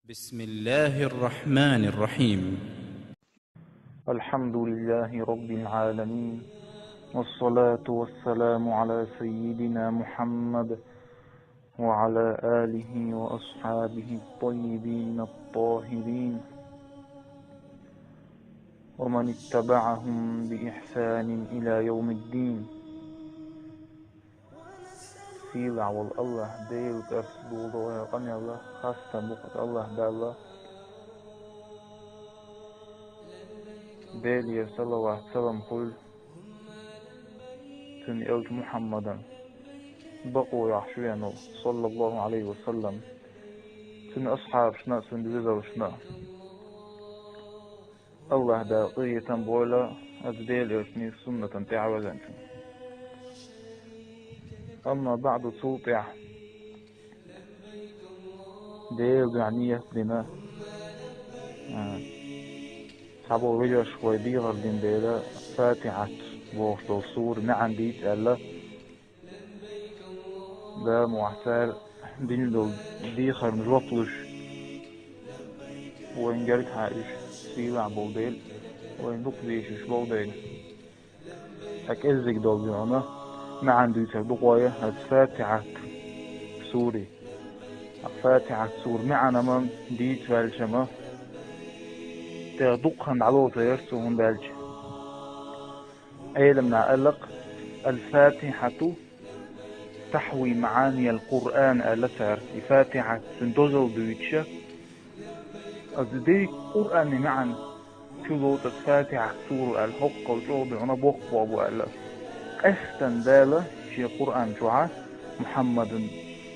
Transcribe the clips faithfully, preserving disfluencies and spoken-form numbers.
بسم الله الرحمن الرحيم. الحمد لله رب العالمين، والصلاة والسلام على سيدنا محمد وعلى آله وأصحابه الطيبين الطاهرين، ومن اتبعهم بإحسان إلى يوم الدين. Сийлахь волу АллахӀ Дела тӀаьхьа доладо къамел, хастам бу АллахӀ Далла. Делера салават-салам хуьлда Цуьнан элча Мухьаммадан, бакъо йохьуш веана волу, саллаллаху Ӏалайхи ва саллам, цуьнан асхьабашна а, цуьнан доьзалшна а. АллахӀ Дала къинхетам бойла оцу Делан элчанан суннатана тӀаьхьавезначунна. Амма баӀду, цул тӀаьхьа Делан дуьхьа ният дина, а, цхьаболу вежаршка вай дехар дина дела, Фатихьат бохуш долу сура маьӀна дийца аьлла, Дала мукъ лахь, цара дина долу дехарна жоп луш, вайн гергахь уьш сийлахь болу дела, вайн дукха дезаш уьш болу дела. Цхьа кӀеззиг долу дуьхьал маьӀна дуьйцур ду вай оцу Фатихьат сури. Фатихьат сура маьӀна ма дийца ваьлча ма, тӀе дукха хан дӀалоцур яра цо, хӀунда аьлча Ӏеламнаха аьлла-кх: «Аль-Фатихьату тахьви маӀаниял Къуръан», аьлла цара. И Фатихьат, цуьнан дозалла дуьйцуш, оцу дерриг Къуръанан маьӀна чулоцу оцу Фатихьат сура аьлла, хӀоккхул чӀогӀа дуьхьал боккха боху аьлла. Къаьсттина Дала Шен Къуръан чохь Мухьаммадана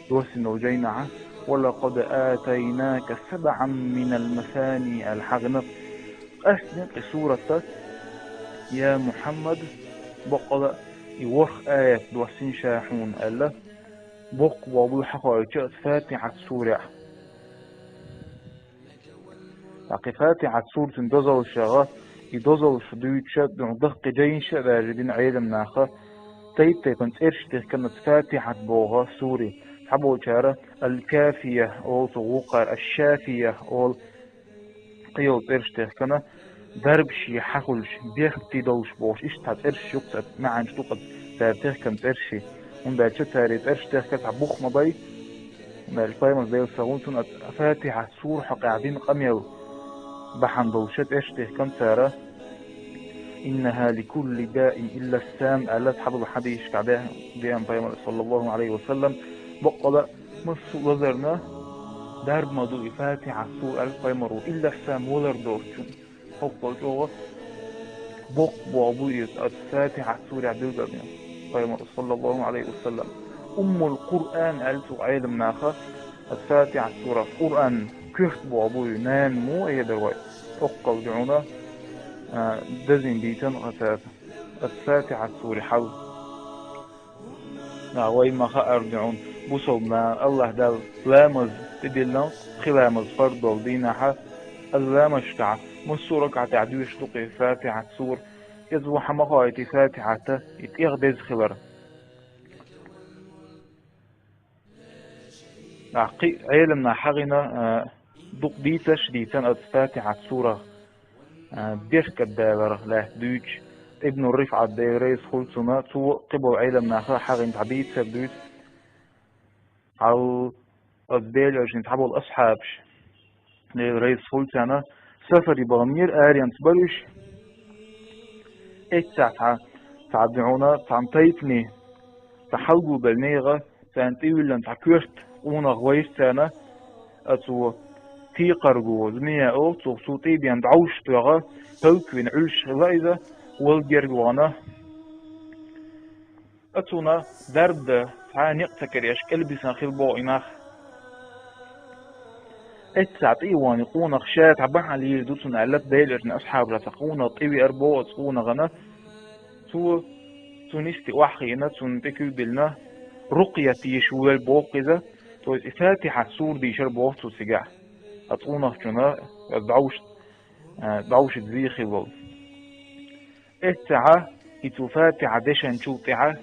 доссийна долу жайнахь: «Ва лакъад атайнака сабъан минал масани», аьлла хьахийна. Къаьсттина и сурат, я Мухьаммад, баккъала а и ворхӀ аят доссийна ша хьуна аьлла, боккха боху хьахоуьйтуш оцу Фатихьат сурехь. ТӀаккха и Фатихьат сура, цуьнан дозаллаш, и дозаллаш дуьйцуш, даккхий жайнаш а баьржина Ӏеламнаха, тайп-тайпана цӀераш тахкана оцу Фатихьат боху сури. Цхьаболчара Аль-Кафия олу цу гӀуллакхара, Аш-Шафия олу, кхин йолу цӀераш тахкана, дарбаш хьахуьлуш, бехке долуш бохуш, иштта цхьа цӀераш ю-кх, цхьа маьӀна ду-кх цара тахкана цӀераш. ХӀунда аьлча цара и цӀераш тахкар цхьа бух ма бай, хӀунда аьлча Пайхамара, Делера салам хуьлда цунна, оцу Фатихьат сура хьокъехь дина къамел бахьана долуш цӀераш тахкана цара. «Иннаха ликулли даин илла ссам», аьлла цхьаболу хьадисашкахь де-, деана Пайхамара, саллаллаху Ӏалайхи ва саллам, баккъала а массо а лазарна дарба ма ду и Фатихьат сура, аьлла Пайхамара, илла ссам, валар доцучунна. ХӀоккхул чӀогӀа боккха боху и оцу Фатихьат сурехь билгалдина Пайхамара, саллаллаху Ӏалайхи ва саллам. Уммул Къуръан аьлла цу Ӏеламнаха, оцу Фатихьат сурах Къуръан коьрта боху и, нана ма эр дара вай. ХӀоккхул дуьхьал, а, дазийна дийцина хьан цара оцу Фатихьат сури хьал. Нах, вай ма хаара дуьхьал, бусалба нах, АллахӀ Дала ламаз тӀедиллина, пхи ламаз фарз долу дийнахь, оцу ламазашкахь массо а ракаӀатехь доьшуш ду-кх и Фатихьат сура, иза ву хьан ма хоуьйту и Фатихьат, и тӀех деза хилар. Нах, кхин а Ӏеламнаха хьахийна, а, дукха дийцарш а дийцина оцу Фатихьат сурах, а, беркат даларх лаьцна дуьйцуш, Ибну РифӀат, Дела реза хуьлда цунна, цо а кхин болу Ӏеламнаха хьахийна цхьа дийцар дуьйцу. Хьал оцу Делан элчанан цхьаболу асхьабаш, Дела реза хуьлда царна, сафаре баханера, аренца бара уьш. Эццахь цхьа, цхьа дуьхьал цхьана тайпане, цхьа хьалгулбелла нехан, царна тӀе виллина цхьа коьрта къонах вайра царна, оцо текхарго, змея олу цунах, цо тӀе а беана дӀовш тоьхна, палквина Ӏуьллуш хилла иза, валла герга вахана. Оцунна дарба дан цхьа а некъ ца карош, кӀелбисина хилла боху и нах. Эццахь тӀе а вахана и къонах, ша цхьа бахьана лийр ду цунна аьлла, Делан элчанан асхьабаша цхьа къонах тӀевеара боху оцу къонахана. Цо цунна йисте охьахиъна, цунна тӀе куьг диллина, рукъя теша вуьйлура боху иза, то есть и Фатихьат сура дийшира боху цо цигахь, оцу къонахчунна, оцу дӀовш-, а, дӀовшица зен хилла волу. Эццахь и цу Фатихьа дешначул тӀаьхьа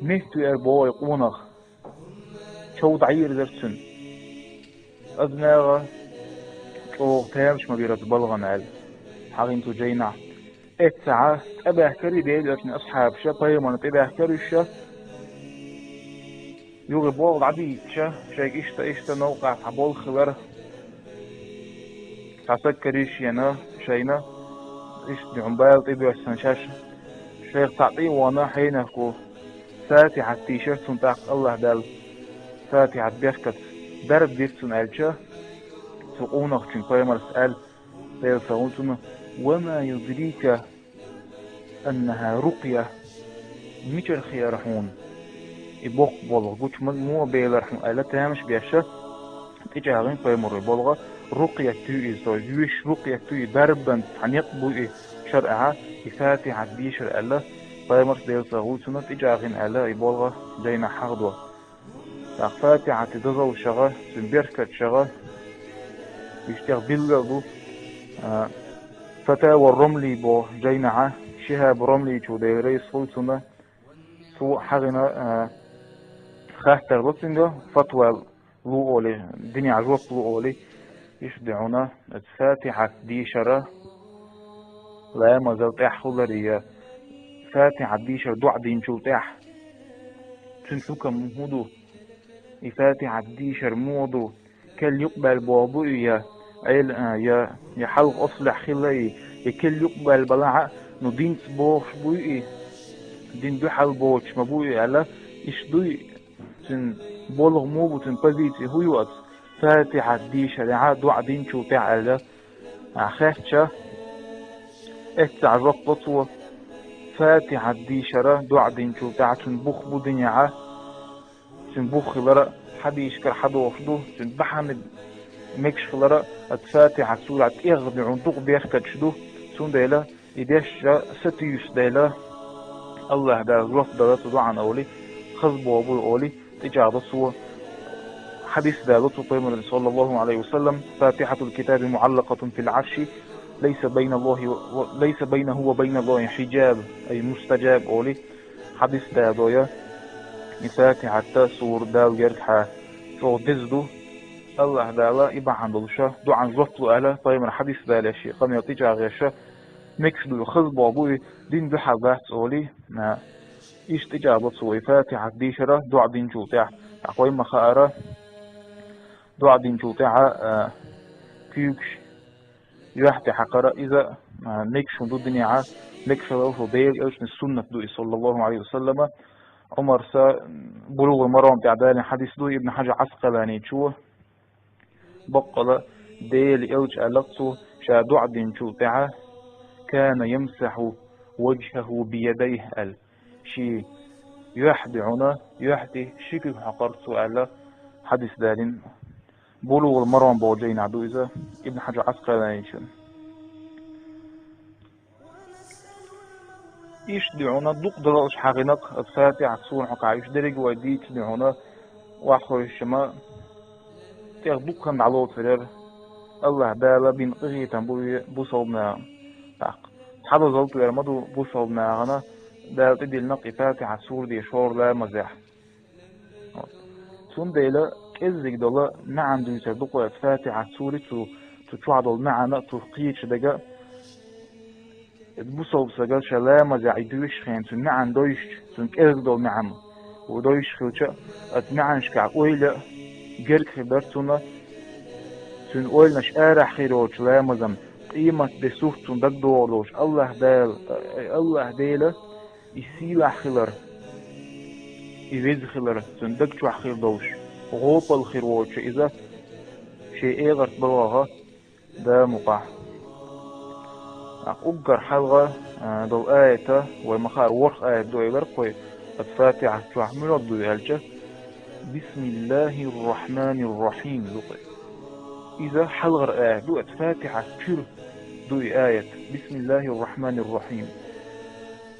метта веара боху и къонах. сов дӀайирзар цуьнан. Аза нагӀа чӀогӀа тамаш ма бира оцу балгӀана аьлла, хьагӀийна цу жайнахь. Эццахь цӀа баьхкира и Делан элчанан асхьабаша, пайхамарна тӀебаьхкира уьш. Юха и болх дӀабийцича, шайга иштта, иштта новкъахь цхьа болх хилар, цхьа саг карийша шена, шайна, иштта дуьхьал бала тӀебоьссина шаьш, шайх цхьаъ тӀе а вахана, хьенехчо Фатихьат дийшира цунна, тӀаккха АллахӀ Дала Фатихьат беркат дарба дира цунна аьлча, цу къонахчуьнга пайхамарс аьлла, Делан салам хуьлда цунна: «Ва ма юдрика аннаха рукъя». Мичара хиира хьуна и боккха болх, гучу ма-, муха белира хьуна аьлла, тамаш беш, тӀечӀагӀйина пайхамаро и болх, рукъят ю иза, то есть йоьшуш рукъят ю и, дарбан цхьа некъ бу и шарӀехь, и Фатихьат дийшар аьлла, пайхамарс, Делан салам хуьлда цунна, тӀечӀагӀйина аьлла, и болх жайнахь хьахадо. ТӀаккха Фатихьат дозаллашехь, цуьнан беркаташехь, уьш тӀех билггал ду, а, Фатава Ромли боху жайнахь, Шихьаб Ромличо, Дела реза хуьлда цунна, цо хьагӀина, а, хаттар ло цуьнга, фатва лу олий, динехь жоп лу олий, иштта дуьхьал, оцу Фатихьат дийшар ламазал тӀехь хилар я Фатихьат дийшар доӀа динчул тӀехь. Цуьнан хьукам хӀун ду? И Фатихьат дийшар муха ду? Кел юкъабаьлла боху бу и я, Ӏел-, а, я, я хьалха ослехь хилла и, я кел юкъабаьлла балахь а, ну, динца бохуш бу и, дин дуьхьал боцуш ма бу и аьлла, иштта дуй, цуьнан болх муха бу, цуьнан позици хӀун ю оцу Фатихьат дийшарехь доӀа динчул тӀехь аьлла, а, хаьттича, эццахь жоп ло цо: Фатихьат дийшар доӀа динчул тӀехь цуьнан бух бу динехь, цуьнан бух хилар хьадийшкара хьадохуш ду, цуьнан бахьана мегаш хилар оцу Фатихьат сурехь тӀегӀа дуьхьал дукха беркаташ ду, цундела и дешша сатуьйсу дела, АллахӀ Дала жоп дала цу доӀана олий, хаза боху бу олий, тӀечӀагӀдо цо. Хьадис далло цу пайхамаран, саллаллаху Ӏалайхи ва саллам: «Фатихьатул китаби муӀаллакъатун фил Ӏарши, лайса байна Аллахи ва, лайса байнаху ва байна Аллахи хьиджаб, ай мустаджаб», олий, хьадис далло я. И Фатихьат сура Дала гергахьа чӀогӀа деза ду. АллахӀ Дала и бахьана долуша доӀан жоп лу аьлла, пайхамар хьадис далеш, и къамел тӀечӀагӀъеш, мегаш ду, хаза боху бу и, дин дуьхьал дац олий, а, иштта тӀечӀагӀдо цо и Фатихьат дийшар доӀа динчул тӀехь. ТӀаккха вай ма хаара, доӀа динчул тӀехь, а, куьйгаш юьхь тӀе хьакхар, иза, а, мегаш хӀума ду динехь, мегаш хилар шу Делан элчанан суннат ду и, саллаллаху Ӏалайхи ва саллама. Ӏумарс, м, Булугъул Марам тӀехь далийна хьадис ду, Ибн Хьажар Ӏаскъаланичо, баккъала Делан элча аьлла цо, ша доӀа динчул тӀехь: «Кана ямсахьу ваджхаху биядайхи», аьлла. Шен юьхь дуьхьал, юьхь тӀе ши куьг хьокхура цо аьлла, хьадис далийна. Булугъул Марам боху жайнахь ду иза, Ибн Хьажар Ӏаскъаланичун. Иштта дуьхьал дукха дозаллаш хьахийнакх оцу Фатихьат суран хьокъехь, уьш дерриг а вай дийца дуьхьал, охьахевшича ма тӀех дукха хан дӀалоцур яра. АллахӀ Дала бина къинхетам бу и бусалба нахана. ТӀаккха цхьа дозалла тӀера ма ду бусалба нахана, Дала тӀедиллинакх и Фатихьат сура деша хӀора ламазехь. Вот. Цундела кӀеззиг долу маьӀна дуьйцур ду кху оцу Фатихьат сури, цу, цу чохь долу маьӀна а, цу кхечу дага а. Бусалба стага ша ламазехь и доьшучу хенахь цуьнан маьӀна довзуьйтуш, цуьнан кӀеззиг долу маьӀна ву довзуьйтуш хилча, оцу маьӀнашкахь ойла а герга хир дара цунна, цуьнан ойланаш арахь хир йоцучу ламазан къематде сурт цунна дагадогӀур долуш, АллахӀ Дала, АллахӀ Дела и сийлахь хилар, и веза хилар цуьнан даг чохь хир долуш, гӀопал хир воцуш иза шен эгӀарт балгӀагӀа Дала мукъахь. ТӀаккха уггар хьалха, а, долу аята, вай ма хаара ворхӀ аят ду элира кхуьй, оцу Фатихьат чохь муьлха ду аьлча: «Бисмиллахир-рахманир-рахим» ду кхуьй. Иза хьалхара аят ду, оцу Фатихьат чуьра ду и аят: «Бисмиллахир-рахманир-рахим».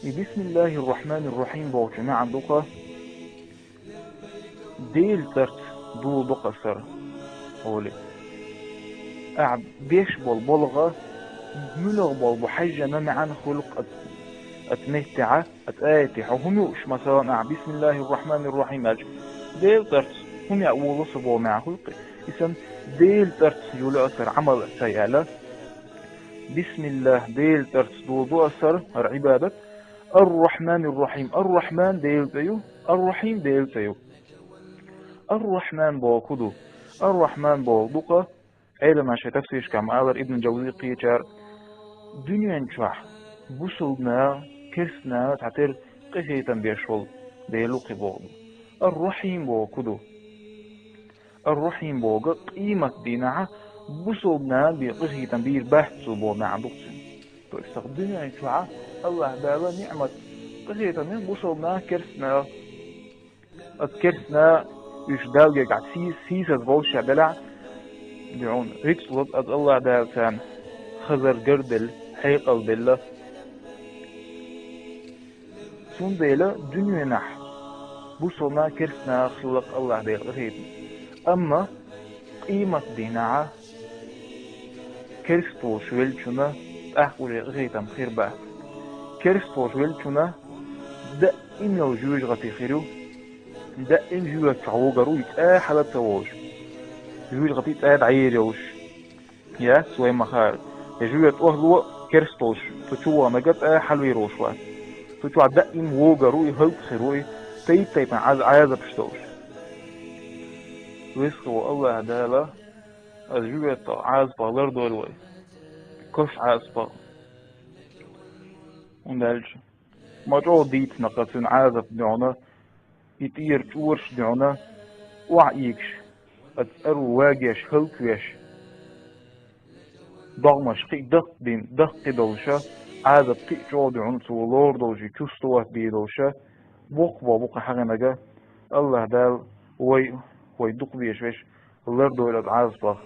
И «Бисмиллахир-рахманир-рахим» бохучун маьӀна ду-кха, Делан цӀарца доладо-кх ас хӀара, олий. Ахьа беш болу балгӀа муьлха болу бу хьаьжжина маьӀна хуьлу-кх оцу, оцу меттехь, оцу аятехь. Хьо хӀума юуш, масалан, ахьа «Бисмиллахир-рахманир-рахим» аьлча, Делан цӀарца хӀума яа волу со боху маьӀна хуьлу-кх и. Исан Делан цӀарца йолу асар Ӏамал а ца яьлла. Бисмиллах, Делан цӀарца долу ду асар, хӀара Ӏибадат. Ар-Рахьманир-Рахьим. Ар-Рахьман Делан цӀе ю, Ар-Рахьим Делан цӀе ю. Ар-Рахьман боху хӀун ду? Ар-Рахьман боху ду-кх, Ӏеламнаха шайн тафсирашкахь ма-аллара, Ибн Джавзи кхечара, дуьнен чохь бусалбанна, керстанна цхьатерра къинхетам беш волу Дела ву-кх и боху. Ар-Рахьим боху хӀун ду? Ар-Рахьим боху къематдийнахь бусалбанна бен къинхетам бийр бац цо боху маьӀна ду-кх цуьнан. То есть, дуьнен чохь АллахӀ Дала ниӀмат, къинхетам бина бусалбанна, керстанна. Аса керстанна уьш Далла гергахь сий-, сийсаз болуш ша делахь, дуьхьал рицкъ ло аса АллахӀ Дала царна хазар гарделла, хьекъал делла. Цундела дуьненахь бусалбанна, керстанна хилла-кх АллахӀ Дела къинхетам. Амма къематдийнахь керста волуш веллачунна тӀаккха уже къинхетам хир бац. Керста волуш веллачунна даим йолу жоьжахати хир ю. Даим жоьжахати чохь вогур ву и цӀа хьала ца волуш. Жоьжахати цӀа дӀаер йолуш. Яц вай ма-хаара. Я жоьжахати охьалуо керста волуш, цу чу ваханарг цӀа хьалавер волуш вац. Цу чохь даим вогур ву и, хӀаллакьхир ву и, тайп-тайпана Ӏаз-, Ӏазапаш долуш. Веза волу АллахӀ Дала аса жоьжахатин Ӏазапах лардойла вай. Кху Ӏазапах. ХӀунда аьлча ма чӀогӀа дийцина-кх цуьнан Ӏазап дуьхьал, и тӀера чӀораш дуьхьал, охьаийгаш, аса цӀаро вагош, хӀаллаквеш, догӀмаш кхин а даккхийдина, даккхий долуш, Ӏазап кхин а чӀогӀа дуьхьал цо лор долуш, чувствовать бийр долуш, боккха боху бу-кх хьагӀинарг. АллахӀ Дала вай, вай дукха безаш берш лардойла аса Ӏазапах.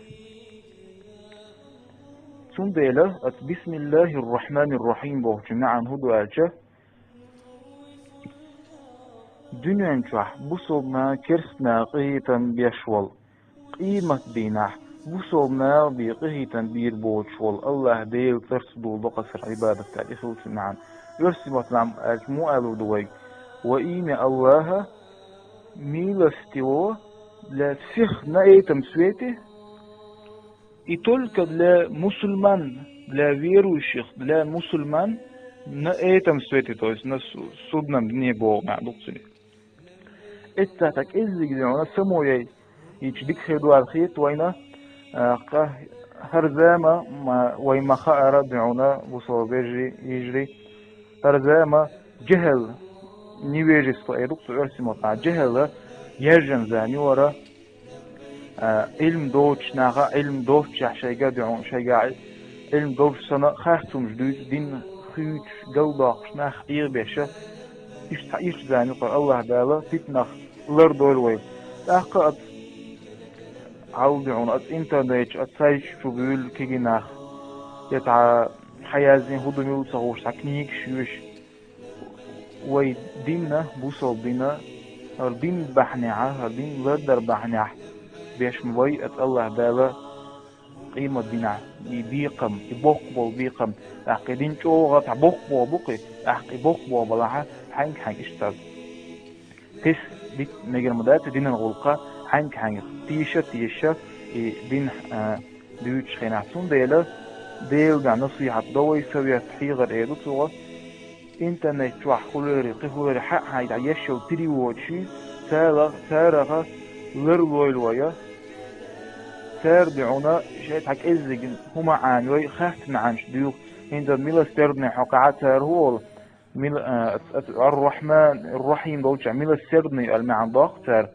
Цундела аса «Бисмиллахир-Рахьманир-Рахьим» бохучун маьӀна хӀун ду аьлча, дуьнен чохь бусалбанна, керстанна къинхетам беш волу, къематдийнахь бусалбанна бен къинхетам бийр боцуш волу АллахӀ Делан цӀарца долу ду-кх аса хӀара Ӏибадат аьлла, и хилла цуьнан маьӀна. Оьрсийн маттахь аьлча муха аьлла ду вайга: «Во имя Аллаха, милостивого для всех на этом свете, и только для мусульман, для верующих, для мусульман на этом свете», то есть на су-, судном дне боху маьӀна ду-кх цуьнан. Эццахь цхьа кӀеззиг дуьхьал само яй, хӀинца дика хир ду аьлла хета вайна, а, кха, хӀара зама, ма, вай ма-хаара дуьхьал, бусалба вежарий, йижарий, хӀара зама жехӀал, невежество эр ду-кх цу оьрсийн маттахь, жехӀал яьржина зама ю хӀара, а, Ӏилма доцучу наха, Ӏилма доцучехь шайга дуьхьал, шайга Ӏилма долуш санна, харцумаш дуьйцуш, дин хуьйцуш, галдоккхуш нах Ӏехабеш, иштта цхьа ирчу зама ю хӀара, АллахӀ Дала питанах лардойла вай. ТӀаккха аса хьал дуьхьал, аса интернет чу, аса сайташ чу буьйлу кегий нах, я цхьа хьан яздина хӀун ду мила ца хууш, цхьа книгаш йоьшуш, вай динна, бусалба динна, хӀара дин бахьанехь, хӀара дин лардар бахьанехь беш ма вай, аса АллахӀ Дала къематдийнахь и бекхам, и боккха болу бекхам, тӀаккха и дин чӀогӀа цхьа боккха боху бу-кх и, тӀаккха и боккха боху балахь, хьаьнга-хьаьнга иштта ца. Кхин дика мегар ма дац и динан гӀуллакх, хьаьнга-хьаьнга, теша а теша, и дин, а, дуьйцучу хенахь. Цундела Делан дуьхьа насихьат до вай, совет, хьехар эр ду цо. Интернет чохь хӀуллера, кхин хӀуллера хьаъ-хьаъ дӀаеш йолу переводчий, царах, царах ларлойла вай. Цара дуьхьал шайн цхьа кӀеззиг хӀума Ӏамой, хатта маьӀнаш дуьйху, хӀинца милосердный хьокъехь цара хӀун олу, мила-, а, ар-Рахьман, ар-Рахьим долчохь милосердный аьлла маьӀна доккху цара.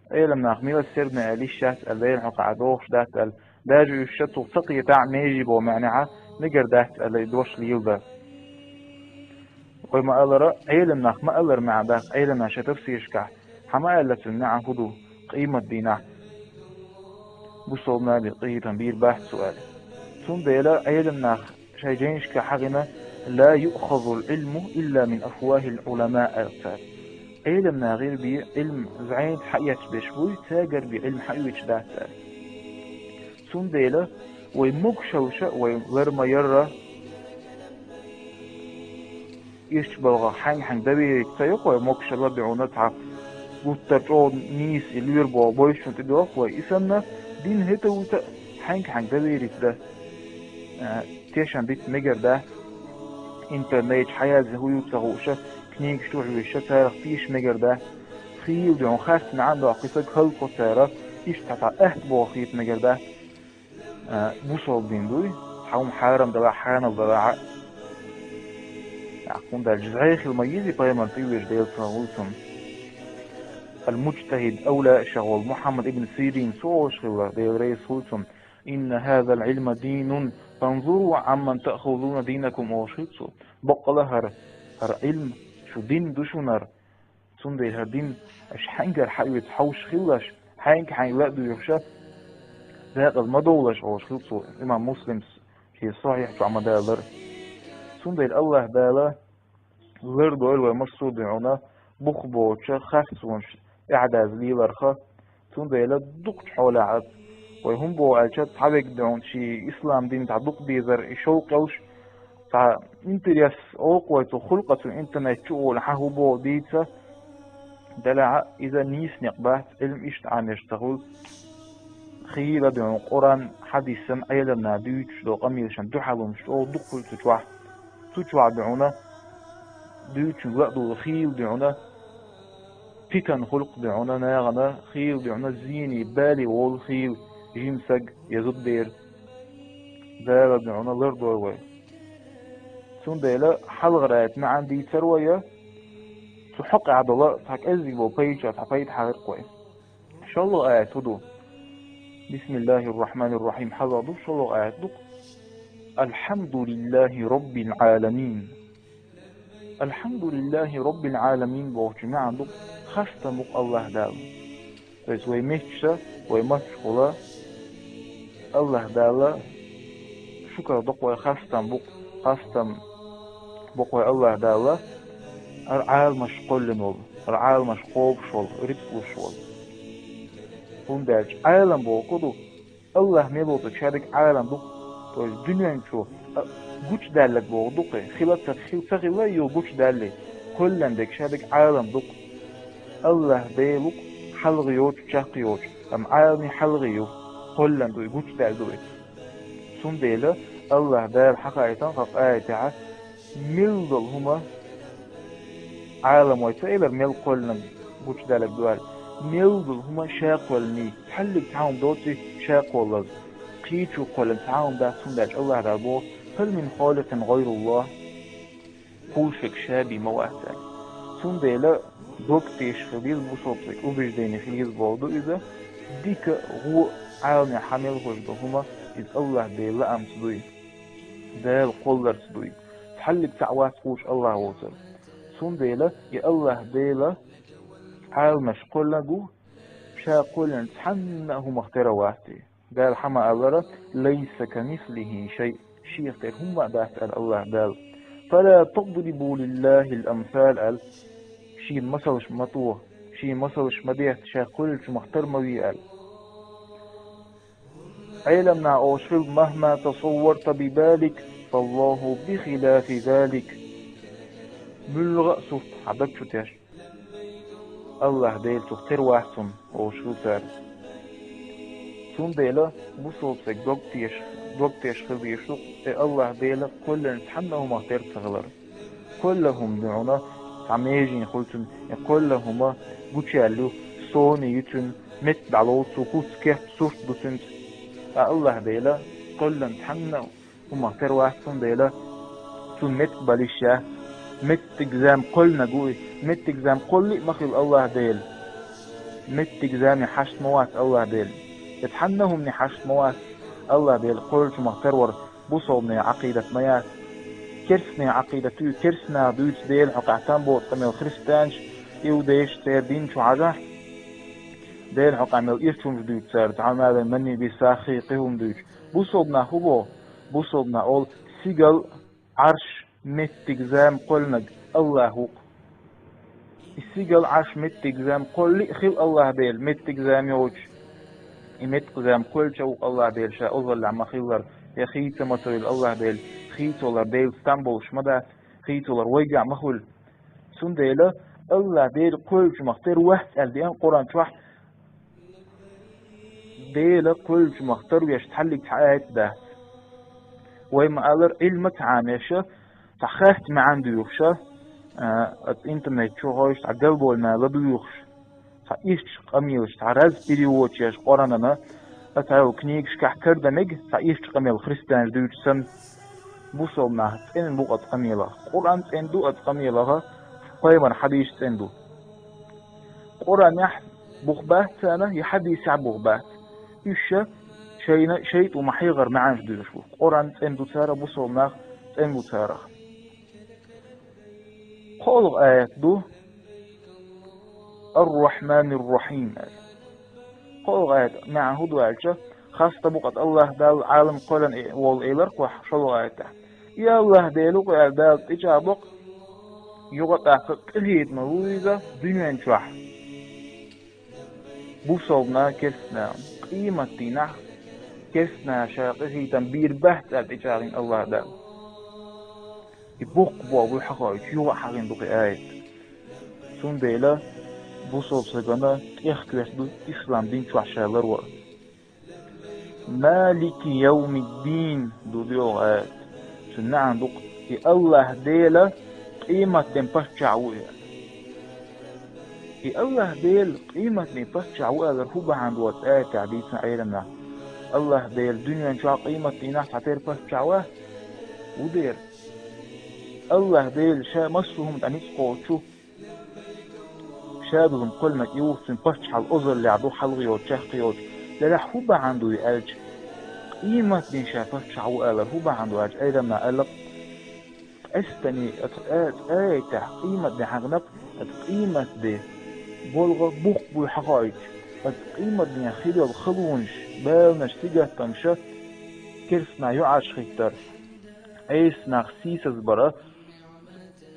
Ӏеламнаха милосердный аьлла йиш яц аьлла, Делан хьокъехь дохуш дац аьлла, даже уьш ша цух ца кхетахь, меже боху маьӀнехь мегар дац аьлла, и дош леладар. Вай ма-аллара, Ӏеламнах ма-аллара маьӀна дац, Ӏеламнаха шайн тафсирашкахь хьан ма аьлла цуьнан маьӀна хӀун ду, къематдийнахь бусалбанна бен къинхетам бийр бац цо аьлла. Цундела Ӏеламнаха шайн жайнашкахь хьахийна: «Ла юъхазул Ӏилму илла мин афвахил Ӏулама», аьлла цара. Ӏеламнахера бен Ӏилма зӀенца хьаэцча берш буй, цаьргара бен Ӏилма хьаоьцуш дац аьлла. Цундела вай могушаллаш а вай лар ма-ярра, ирчу балхах хьаьнга-хьаьнга доверие ца йо-кх вай, могушалла а дуьхьал цхьа гуттар чӀогӀа нийса и лоьра боху бойшучун тӀедоху вай. И санна, дин хӀета вуьйта а, хьаьнга-хьаьнга доверить дан, а, тешан дита мегар дац. Интернетчу хьаязъян хӀун ю ца хууша, книгаш чу хьоьжуша, царах теша мегар дац. Хийла дуьхьал харц маьӀна доккху и саг хӀаллакхо цара, иштта цхьа атта боху хета мегар дац. А, бусалба дин дуй, хьан хӀума хьарам далахь, хьанал далахь а. ТӀаккха хӀунда аьлча зӀе хила ма езий пайхамар тӀе вежа Делан цунах вуьйцун. Ал-Муджтахид Авла шагӀол Мухьаммад ибн Сирин цо олуш хилла, Дела реза хуьлу цунна: «Инна хазал Ӏилма динун, фанзуру амман таъхузуна динакум», олуш хилла цо. Баккъала хӀара, хӀара Ӏилма шу дин ду шунара. Цундела хӀара дин аша хьаьнгара хьаоьцу хьовсуш хилалаш, хьаьнга-хьаьнга ла а дуьйхуша, декъаза ма довлалаш олуш хилла цо, имам Муслимс шен сахьихь чохь ма-даллара. Цундела АллахӀ Дала лардойла вай массо а дуьхьална бух боцучу харцонаш тӀаьхьадаза леларха. Цундела дукхачу хьолехь а, вай хӀун боху аьлча, цхьаверг дуьхьална шен ислам дин цхьа дукха дезар и шовкъ йолуш, цхьа интерес олу-кх вай цу хӀуллакха, цу интернет чу а волу хьан хӀун боху дийца, делахь а иза нийса некъ бац, Ӏилма иштта Ӏамош ца хуьлу. Хийла дуьхьална Къуръан, хьадисан, Ӏеламнаха дуьйцуш долу къамелашна дуьхьал хӀумнаш чӀогӀа дукха хуьлу цу чохь. Цу чохь дуьхьална дуьйцучуьнга ла а дуьйлу, хийла дуьхьална питана хуьлу-кх дуьхьална нахана, хийла дуьхьална зене, бале волу хийла жима саг я зудабер. Дала дуьхьална лардойла вай. Цундела хьалхара аятан маьӀна дийцар вай, цу хьокъехь долу цхьа кӀеззиг болу пайда, цхьа пайда хьахийра-кх вай. ШолгӀа аят хӀун ду? Бисмиллахир-рахманир-рахим хьалха ду, шолгӀа аят ду-кх: «Алхьамдулиллахи роббил Ӏаламин». «Алхьамдулиллахи роббил Ӏаламин» бохучун маьӀна ду-кх: хастам бу-кх АллахӀ Далла. То есть вай метташа, вай маттахула АллахӀ Далла шукар до-кх вай, хастам бу-кх, хастам бу-кх вай АллахӀ Далла, хӀара Ӏаламаш кхоьллина волу, хӀара Ӏаламаш кхобуш волу, рицкъ луш волу. ХӀунда аьлча Ӏалам боху ду, АллахӀ мел воцург ша дерг Ӏалам ду-кх, то есть дуьнен чу, а, гучудаьлларг боху ду-кх, хила а ца, хила ца хилла а, юха гучудаьлла, кхоьллина дерг ша дерг Ӏалам ду-кх. АллахӀ Дела ву-кх хьалха йоцуш, чекх йоцуш, амма Ӏаламе хьалха ю, кхоьллина ду и, гучудаьлла ду и. Цундела АллахӀ Дала хьахайтина хӀокху аятехь, мел долу хӀума, Ӏалам вай ца элира, мел кхоьллинарг, гучудаьлларг ду аьлла, мел долу хӀума ша кхоьллиний, цхьаллиг цхьа хӀума доций ша кхоллаза, кхечо кхоьллина цхьа хӀума дац, хӀунда аьлча АллахӀ Дала боху: «Хьал мин халикъин гӀайруллах», кхул шега ша бен ма вац аьлла. Цундела дог тешаш хила деза бусалба стеган, убеждение хила еза боху ду иза, дика а, вон а Ӏаламехь хьан мел хуьлуш долу хӀума, иза АллахӀ Делан лаамца дуй, Дала кхолларца дуй, цхьаллиг цхьаъ вац кхочуш АллахӀ воцург. Цундела и АллахӀ Дела Ӏаламаш кхоьллинарг ву, ша кхоьллинчу цхьанна а хӀумах тера вац и. Дала хьан ма-аллара: «Лайса камислихи шай», шех тера хӀумма а дац аьлла АллахӀ Дала. «Фала тадрибу лиллахил амсал», аьлла, шена масалш ма тоху, шена масалш ма дехта, ша кхоьллинчу хӀумах тера ма ве аьлла. Ӏеламнаха олуш хилла: «Махма тасавварта би балик, фаллаху би хилафи залик». МуьлгӀа а сурт хьан даг чу теш, АллахӀ Дела цух тера вац хӀума олуш хилла цара. Цундела бусалба стеган дог теш, дог теш хила дезаш ду-кх, и АллахӀ Дела кхоьллинчу цхьанна а хӀумах тера ца хилар. Кхоьллина хӀума дуьхьална цхьа меженаш хуьлу цуьнан, и кхоьллина хӀума гучуяьлла ю, сони ю цуьнан, меттиг дӀалоцу, куц, керт, сурт ду цуьнца. Ткъа АллахӀ Дела кхоьллина цхьанна а хӀумах тера вац, цундела цунна меттиг балийша яц. Меттиг зама кхоьллинарг ву и, меттиг зама кхоллий а ма хилла АллахӀ Дела. Меттиг заме хьашт ма вац АллахӀ Дела. И цхьанна а хӀумане хьашт ма вац АллахӀ Дела кхоьллинчу хӀумах тера вар. Бусалбанийн Ӏакъидат ма яц. Керстанийн Ӏакъидат ю, керстанаша дуьйцу Делан хьокъехь там боцу къамел, христианаш, иудейш, церан дин чу хьажахь, Делан хьокъехь мел ирча хӀумнаш дуьйцу цара, цхьа хӀума аьлла, манни бисаххий, кхин хӀума дуьйцу. Бусалба нах хӀун боху? Бусалба нах олу: сигал, Ӏарш, меттиг, зама кхоьллинарг АллахӀ ву-кх. И сигал, Ӏарш, меттиг, зама кхоллий а хилла АллахӀ Дела, меттиг, зама йоцуш. И меттиг, зама кхоьллича а ву-кх АллахӀ Дела ша озаллехь ма-хиллара, я хийца ма ца вилла АллахӀ Дела, хийцалур Делаца там болуш ма дац, хийцалур вайгахь ма хуьлу. Цундела Аллах Дела кхоьллинчу мах тера вац аьлла деана Къуръан чохь, Дела кхоьллинчу мах тера веш цхьаллиг цхьа аят дац. Вай ма-аллара, Ӏилма ца Ӏамеша, цхьа хатта маьӀна дуьйхуша, а, оцу интернет чу гӀойш цхьа галболу маьӀна ладуьйхуш, цхьа ирчу къамелаш, цхьа раз переводаш еш Къуръанана, а цхьа йолу книгашкахь карда мега, цхьа ирчу къамел христианаш дуьйцу санна. Бусалба нах цӀена бу оцу къамелах. Къуръан цӀена ду оцу къамелаха, пайхамар хьадийш цӀена ду. Къуръанехь бух бац царна, я хьадийсехь бух бац. Уьш ша шайна шайтӀа ма-хьегӀара маьӀнаш дуьйцуш бу. Къуръан цӀена ду цара, бусалба нах цӀена бу царах. КхоалгӀа аят ду: «Ар-Рахьманир-Рахьим», аьлла. КхоалгӀа аят маьӀна хӀун ду аьлча, хаста бу-кх Аллах Далла Ӏалам кхоьллина волу элира кху шолгӀа аятехь. И Аллах Дела ву-кх аьлла Дала тӀечӀагӀбо-кх, юха тӀаккха къинхетам лур ву иза дуьнен чохь. Бусалба нах, керста нах, къематдийнахь керста нах ша къинхетам бийр бац аьлла тӀечӀагӀйина Аллах Дала. И боккха болх буй хьахоуьйтуш, юха а хьахийна ду кхин аят. Цундела бусалба стагана тӀехкоьрта ду ислам дин чохь ша ларвар. «Малики явмиддин» ду доьалгӀа аят. Цуьнан маьӀна ду-кх: и Аллах Дела къематден паччахь ву и. И Аллах Дела къематден паччахь ву аьлларг хӀун бахьана ду оцу аятехь дийцина Ӏеламнаха? Аллах Дела дуьнен чохь къематдийнахь цхьатера паччахь вац? Ву дера. Аллах Дела ша массо а хӀума тӀе ницкъ кхочу, ша долу хӀума кхоьллинарг и ву, цуьнан паччахьалла озаллехь ду, хьалха йоцу, чекх йоцу. Делахь хӀун бахьана ду и аьлча, къематден ша паччахь ву алар хӀун бахьана ду аьлча, Ӏеламнаха аьлла-кх, къаьстина оцу а-, аятехь къематден хьахийна-кх, оцу къематден болх боккха буй хьахоуьйтуш, оцу къематден хир йолу халонаш, баланаш, сингаттамаш, керста нах юкъахь хӀиттар, Ӏеса нах сийсазбар,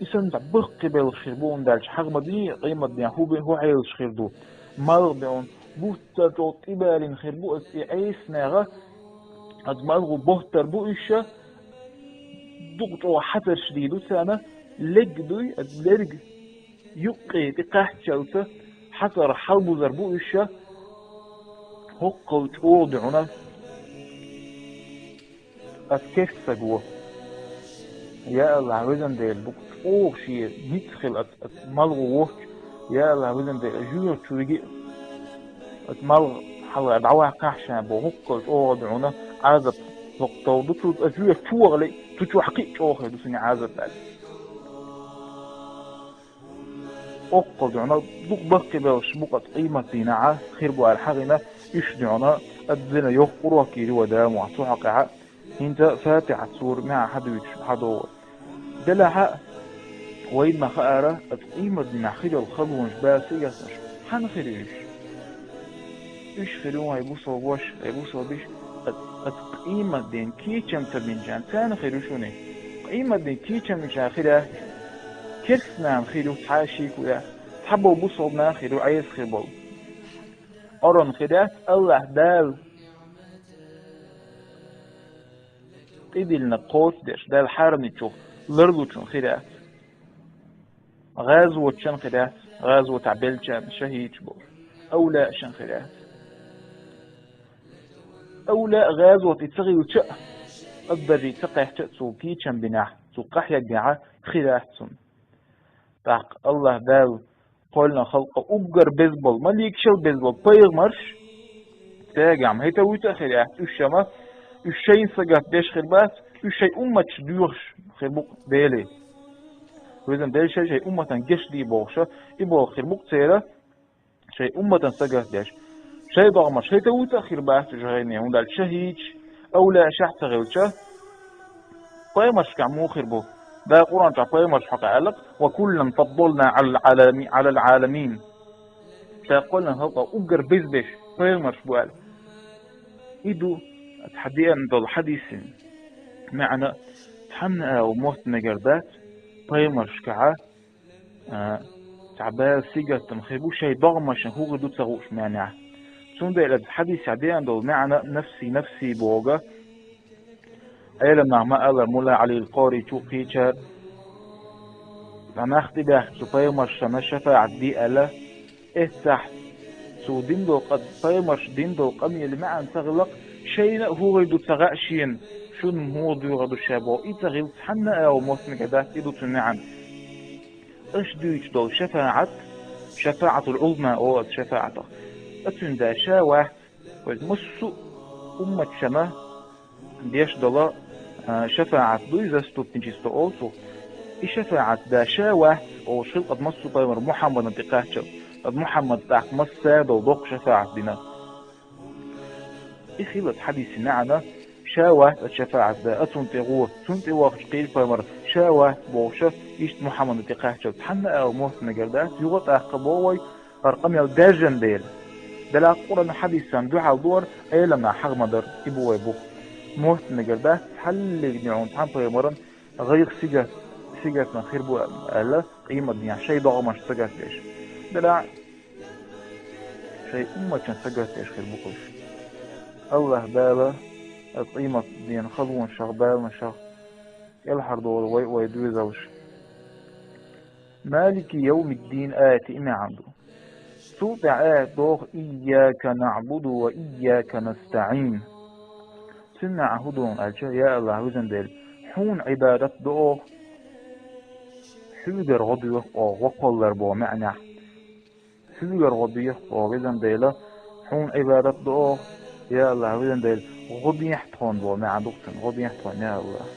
и санна цхьа баккхий белхаш хир бу, хӀунда аьлча хьаха ма дий, къематден хӀун бен, хӀун хьелаш хир ду. МаьӀна бен, бутт а чӀогӀа тӀебалийна хир бу оцу и Ӏеса нахана, оцу маьӀна боттар бу уьш, дукха чӀогӀа хьацарш дийр ду царна, лерг дуй, оцу лерг юккъе тӀекхаччалца хьацарах хьалабузар бу уьш, хӀоккхул чӀогӀа дуьхьал. Ас керста стаг ву. Я Аллах, везан Дела, бу чӀогӀа шен ницкъ хила ас, ас маьӀна воцчу. Я Аллах, везан Дела, жоьжахати чу виги а, ас маьӀна хьалха дӀаваккхахь ша боху, хӀоккхул чӀогӀа дуьхьал Ӏазап хӀокху товр ду, цу ас жоьжахати чу вахале, цу чохь кхин а чӀогӀа хир ду суна Ӏазап аьлла. Оккхул дуьхьал дукха баккхий белхаш бу-кх оцу къематдийнахь хир бу аьлла хьахийна, уьш дуьхьал ас дина йоккха урок йийр ю вай Дала мукъ лахь цу хьокъехь. ХӀинца Фатихьат суран маьӀна хьадуьйцуш хьадогӀу. Делахь а, вайна ма хаара, оцу къематдийнахь хир йолу халонаш, бала, сингаттамаш хьанна хир ю уьш? Уьш хир ю, хӀай бусалба ваша, хӀай бусалба йиша, оцу, оцу къематден кийчам ца бинчарна, царна хир ю шуна. Къематден кийчам бинчарна хир яц. Керста нахана хир ю, цхьа а шеко яц. Цхьаболу бусалба нах хир ю, Ӏеса хир болу. Оран хир яц, Аллах Дала тӀедиллинарг кхочушдеш, Дала хьарамдинчух ларлучун хир яц. ГӀазотчун хир яц, гӀазотехь беллачарна, шахӀидаш болуш, авлияашна хир яц. Авлияъ гӀазоте ца хилча а, къадарий ца кхаьчча а, цо кийчам бинехь, цо къахьегнехь хир яц цунна. ТӀаккха Аллах Дала кхоьллина халкъа уггар беза болу, маликашал беза болу пайхамарш, цаьргахь ма хӀета вуьйцу а хир яц, уьш ма, уьш шайна сагатдеш хир бац, уьш шайн умматаш доьхуш хир бу-кх Деле. Везан Дела шайн, шайн умматан гечдий бохуша, и болх хир бу-кх церан, шайн умматан сагатдеш. Шайн догӀмаш хӀета вуьйцу а хир бац уьш гӀайне, хӀунда аьлча шахӀидаш, авлияашехь ца хилча, пайхамаршкахь муха хир бу? Дала Къуръан чохь пайхамарш хьокъехь аьлла-кх: «Ва куллан фаддална Ӏалал Ӏалами-, Ӏалал Ӏаламин». Ша кхоьллина халкъа уггар беза беш пайхамарш бу аьлла. И ду цхьа деана долу хьадисин маьӀна, цхьанна а мотт мегар дац, пайхамаршкахьа, а, цхьа бала, сингаттам хир бу, шайн догӀмашна хӀун хир ду ца хууш маьӀнехь. Цундела аса хьадисехь деана долу маьӀна нафси, нафси боху. Ӏеламнаха ма-аллара, Мулла Ӏалил Къори чу кхеча Цхьа нах тӀебаьхкича цу пайхамаршна шафаӀат де аьлла, эццахь цо дина долу къа-, пайхамарша дина долу къамелан маьӀна ца хилла-кх, шайна а хӀун хир ду ца хаьа шена, шуна муха доьхур ду ша боху, и ца хилла цхьанна а агӀор моттаниг дац, и ду цуьнан маьӀна. Аша дуьйцуш долу шафаӀат, шафаӀатул Ӏузма олу оцу шафаӀатах. Оцуьнан да ша вац, вай массо а умматашна деш долу, а, шафаӀат дуй, заступничество олу цунах. И шафаӀат да ша вац олуш хилла, кху массо а пайхамар Мухьаммадна тӀекхаччалц. Кху Мухьаммада тӀаккха массара а долу доккха шафаӀат дина. И хилла хьадисан маьӀна, ша вац оцу шафаӀатан да, оцунна тӀе гӀо, цунна тӀе вахча кхечу пайхамар, ша вац бохуш, иштта Мухьаммадна тӀекхаччалц цхьанна а агӀор моттаниг дац, юха а тӀаккха боху вай, хӀара къамел даьржина дела. Делахь Къуръан хьадисана дуьхьал ду хӀара, Ӏеламнаха хьаха ма-дарра, и бу вай боху. Моттаниг дац, цхьаллиг а хьуна цхьана пайхамарна гӀайгӀа, сигат, сигатна хир бу аьлла, къематдийнахь шайн догӀмашна сагатдеш. Делахь шайн умматашна сагатдеш хир бу-кх уьш. АллахӀ Дала оцу къематдийнан халонашах, баланашах кӀелхьардолу вай а, вай доьзалш. «Малики йовмиддин» аятан и маьӀна ду. Цул тӀаьхьа аят доху: «Ийяка наӀбуду ва ийяка настаӀин». Цуьнан маьӀна хӀун ду аьлча, я АллахӀ, везан Дела, хьуна Ӏибадат до оха, хьоьгара гӀо доьху оха, гӀо кхоллар боху маьӀнехь. Хьоьгара гӀо доьху оха, везан Дела, хьуна Ӏибадат до оха, я АллахӀ, везан Дела, гӀо дехьа тхуна боху маьӀна ду цуьнан, гӀо дехьа тхуна, я АллахӀ.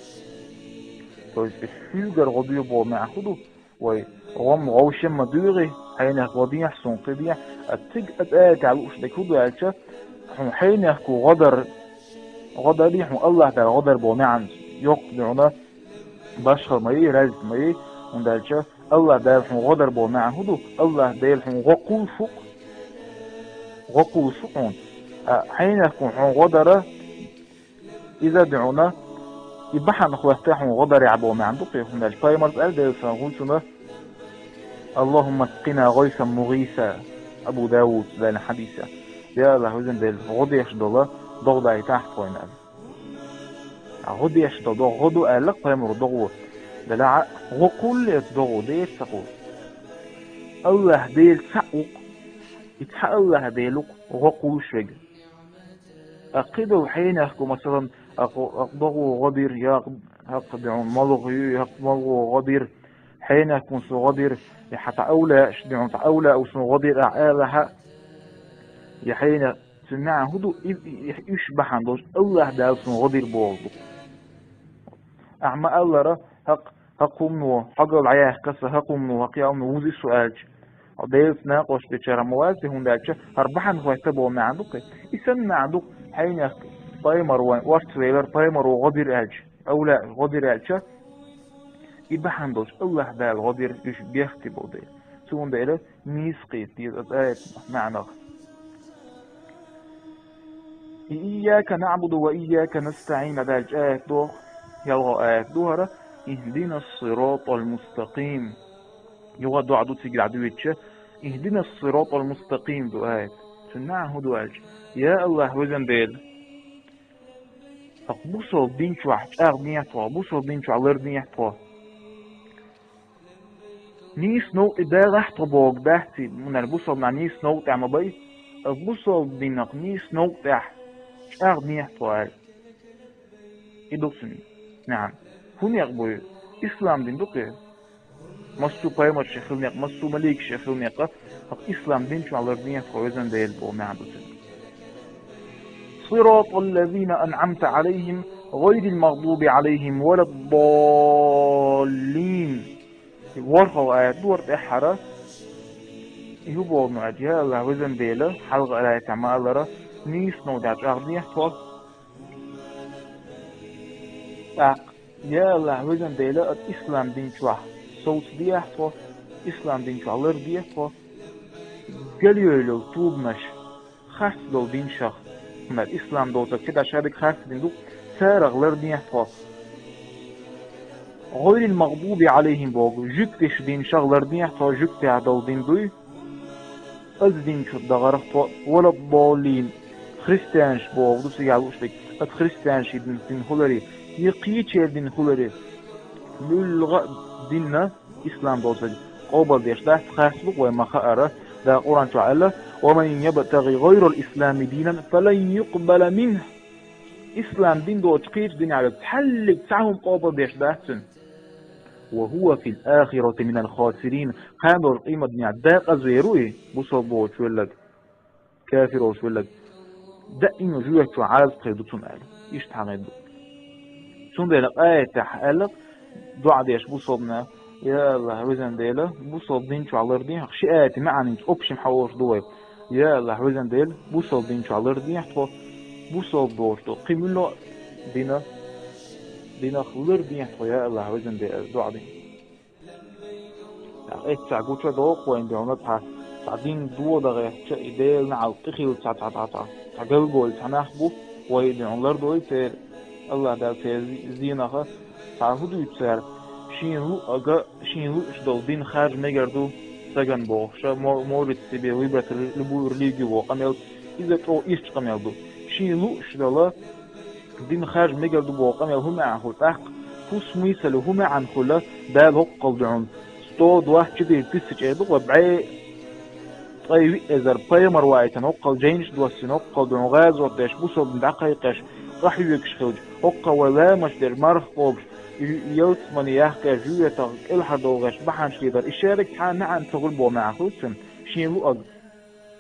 То есть, хьоьгара гӀо доьху боху маьӀна хӀун ду? Вай гӀо-м вовшем ма доьху, хьенех гӀо дехьа, суна кхин дехьа, а цига оцу аятехь лууш дерг хӀун ду аьлча, хьуна хьенехо гӀо дар, гӀо дарий, хьуна АллахӀ Дала гӀо дар боху маьӀна йоккха ду хьуна, башхалла ма йий, раьза ма йий, хӀунда аьлча АллахӀ Дала хьуна гӀо дар боху маьӀна хӀун ду? АллахӀ Дела хьуна гӀо кхуллуш ву-кх, гӀо кхуллуш ву хьуна. А хьенехо хьуна гӀо дара, иза ду хьуна, и бахьана хӀотта хьуна гӀо дарехь боху маьӀна ду-кх и, хӀунда аьлча пайхамарца аьлла Делан салам хуьлда цунна: «Аллахумма аскъина гӀайсан мугӀиса», Абу Дауда далийна хьадис. Я АллахӀ, везан Дела, гӀо деш долу догӀа дайтахьа тхуна аьлла. А гӀо деш долу догӀа, гӀо ду аьлла-кх пайхамаро догӀо. Делахь гӀо кхуллу оцу догӀо, Дела ца кхуллу. АллахӀ Дела цхьаъ ву-кх, и цхьа АллахӀ Дела ву-кх гӀо кхуллуш верг. А кхидолу хьенехо, масалан, акху-, акху догӀо гӀо дира, я акху, хӀакху дуьхьал малхо ю, я акху малхо гӀо дира, хьенехо суна гӀо дира, я хьан цхьа овлаъаш дуьхьал, цхьа овлаъо суна гӀо дира ахь алахьа, я хьенех, цуьнан маьӀна хӀун ду? И, и, и, уьш бахьана долуш АллахӀ Дала суна гӀо дира бохург ду. Ахь ма-аллара, хӀакху, хӀакху хӀумано хьогалла дӀаяьккха сан, хӀакху хӀумано, хӀакху яа хӀумано вузи со аьлча, хьо Делаца накъост дечарах ма вац те, хӀунда аьлча хӀара бахьана хӀотта боху маьӀна ду-кх. И санна маьӀна ду-кх, хьенех пайхамар вайн орцах велар, пайхамаро гӀо дира аьлча, овлаъо гӀо дира аьлча, и бахьана долуш АллахӀ Дала гӀо дира, уьш бехке болу дела. Цундела нийса кхета деза оцу аятан маьӀнах. И «Ийяка наӀбуду ва ийяка настаӀин» аьлча аят доху, ялхо аят ду хӀара: «Ихдинас сиратал мустакъим». Юха доӀа ду цига дӀадоьдуча: «Ихдинас сиратал мустакъим» ду аят. Цуьнан маьӀна хӀун ду аьлча: я АллахӀ, везан Дела, хӀокху бусалба дин чохь чӀагӀдехьа тхо, бусалба дин чохь лардехьа тхо. Нийса новкъа тӀе дагӀахьа тхо бохург дац и, мунал бусалба нах нийса новкъа тӀехь ма бай, а бусалба динах нийса новкъа тӀехь чӀагӀдехьа тхо аьлла. И ду цуьнан маьӀна. ХӀун некъ бу и? Ислам дин ду-кх и. Массо а пайхамаршех хилла некъ, массо а маликашех хилла некъ, хӀокху ислам дин чохь лардехьа тхо, везан Дела, боху маьӀна ду цуьнан. «Сиратал лазина анӀамта Ӏалайхим, гӀайрил магӀдуби Ӏалайхим валаддаллин». И ворхӀалгӀа аят ду хӀара тӀаьххьара. И хӀун боху аьлча, я АллахӀ, везан Дела, хьалхара аятехь ма-аллара, нийса новкъа тӀехь чӀагӀдехьа тхо. ТӀаккха, я АллахӀ, везан Дела, оцу ислам дин чохь совцадехьа тхо, ислам дин чохь лардехьа тхо, галъевлла йолу тобанаш, харц долу динашах, хӀунда аьлча ислам доцург кхидӀа шадерг харц дин ду, царах лардехьа тхо. «ГӀайрил магӀдуби Ӏалайхим» боху, жуьгтийн динашах лардехьа тхо, жуьгтех долу дин дуй, оцу дин чу дахарх тхо, «валаддаллин», христианаш бохург ду цигахь лууш дерг, оцу христианийн дин хиларе, я кхечеран дин хиларе, муьлхха а динна ислам долча къобалдеш дац, харц ду вай ма хаара, Дала Къуръан чу аьлла: «Ва ман ябтагъи гъайрал ислами динан фалан юкъбала минху». Ислам дин долча кхеча динехь цхьаллиг цхьа хӀума къобалдеш дац цуьнан. «Ва хува фил ахирати минал хасирин». Кхана долча къематдийнахь декъаза вер ву и, бусалба воцуш велларг, кафир волуш велларг. Даима жоьпачохь Ӏазап хир ду цунна аьлла. Иштта хьан хир ду. Цундела къаятехь аьлла, доӀа деш бусалба нах: «Я АллахӀ, везан Дела, бусалба дин чохь лардехьа», ши аятан маьӀна хӀинца общем хьан олуш ду вай. «Я АллахӀ, везан Дела, бусалба дин чохь лардехьа тхо, бусалба доцуш ду кхин муьлхха а дина, динах лардехьа тхо, я АллахӀ, везан Дела», аьлла доӀа дина. Эццахь гуча догӀу вайна дуьхьал цхьа, цхьа дин дода гӀертача, и Делан неӀалт тӀе хилла цхьа, цхьа, цхьа, цхьа, цхьа галгойла цхьа нах бу, вай дуьхьал лардойла церан, АллахӀ Дала церан зи-, зенаха, цхьа хӀун дуьйцу цара, шен луъага, шен лууш долу дин харжа мегар ду стагана бохуша, мо-, можете себе выбрать рели-, любую религию боху къамел, иза чӀогӀа ирча къамел ду. Шен лууш долу дин харжа мегар ду боху къамел хӀун маьӀна хуьлу тӀаккха? ХӀун смысл, хӀун маьӀна хуьлу Дала хӀоккхул дуьхьал? Сто двадцать четыре тысячи эр ду-кх вай, бӀе ткъе виъ эзар пайхамар ваийтина, хӀоккхул жайнаш доссийна, хӀоккхул дуьхьал гӀазот деш, бусалба дин дӀакхайкхеш, къахьоьгуш хилча, хӀоккхул вай ламазаш деш, марха кхобуш, и-, ялсамане яхкхеш, жоьпех кӀелхьардовла гӀерташ бахьанаш лелор. И шериг цхьа а маьӀна ца хуьлу боху маьӀна хуьлу цуьнан. Шен луъаг,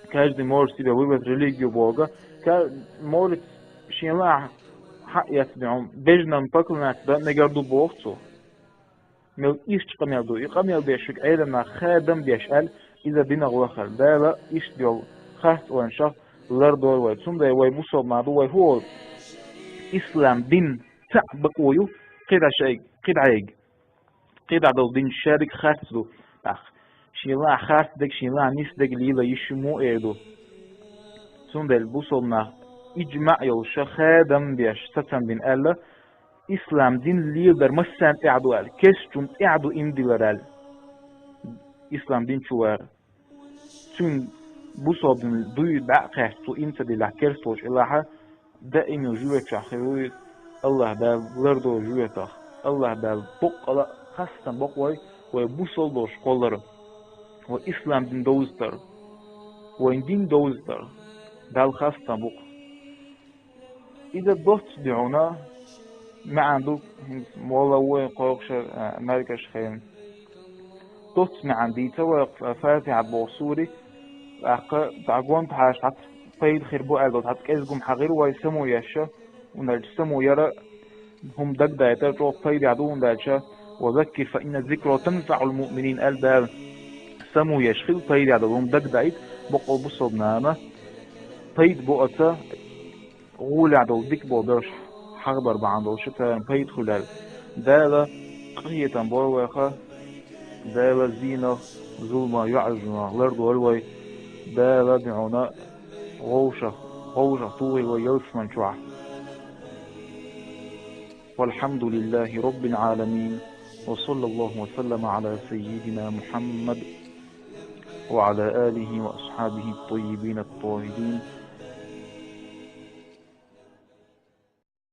каждый может себе выбрать религию боху, ка-, может шен лаахь хьаэцна дуьхьал бежнам поклоняться дан мегар ду боху цо. Мел ирча къамел ду. И къамел деш шуьга Ӏеламнаха хадам беш аьлла, иза динах вахар. Дала иштта йолу харц ойланашах лардойла вай. Цундела вай бусалба нах ду, вай хӀун олу? Ислам дин цхьаъ бакъо ю, кхидӀа шайга, кхидӀа айга. КхидӀа долу дин шериг харц ду. ТӀаккха шен лаахь харц дерг, шен лаахь нис дерг лела йиш ю мо эр ду. Цундела бусалба нах иджмаъ йолуша хадам беш сацам бина аьлла, ислам дин леладар массарна тӀехь ду аьлла, керстачунна тӀехь ду иман дилар аьлла, ислам дин чу вара. Цуьнан бусалба дин дуй бӀе а кхаьчча, цо иман ца диллехь, керста волуш хилахь, даима жоьпачохь хир ву иза, АллахӀ Дала лардойла жоьпех. АллахӀ Дала боккъала а хастам бо-кх вай, вай бусалба долуш кхоллар, вай ислам дин довзийтар, вайн дин довзийтар. Дала хастам бу-кх. Иза доцца дуьхьал маьӀна ду, хӀинца молла ву вайн кхойкхуш а, а, мергаш хилла. Доцца маьӀна дийца вай, а, Фатихьат боху сури, тӀаккха цхьа гонахьаш хьаца пайда хир бу аьлла долу, хьаца кӀезиг хӀума хьан гӀира вай само еш, хӀунда аьлча само яра хӀума дагадайтар чӀогӀа пайдехь ду, хӀунда аьлча: «Ва заккир фа инна зикра танфаӀул муъминин», аьлла Дала. Само еш хила пайдехь долу хӀума дагадайта боккъал бусалба нахана, пайда бу оцу гӀолехь долу дика болу белш хьахабар бахьана долуш царна пайда хуьлу аьлла. Дала къинхетам бойла вайх, Дала зенах, зуламах, йоӀаржонах лардойла вай, Дала дуьхьал вовшах, вовшах тухийла вай ялсамани чохь. والحمد لله رب العالمين، وصلى الله وسلم على سيدنا محمد وعلى آله وأصحابه الطيبين الطاهرين.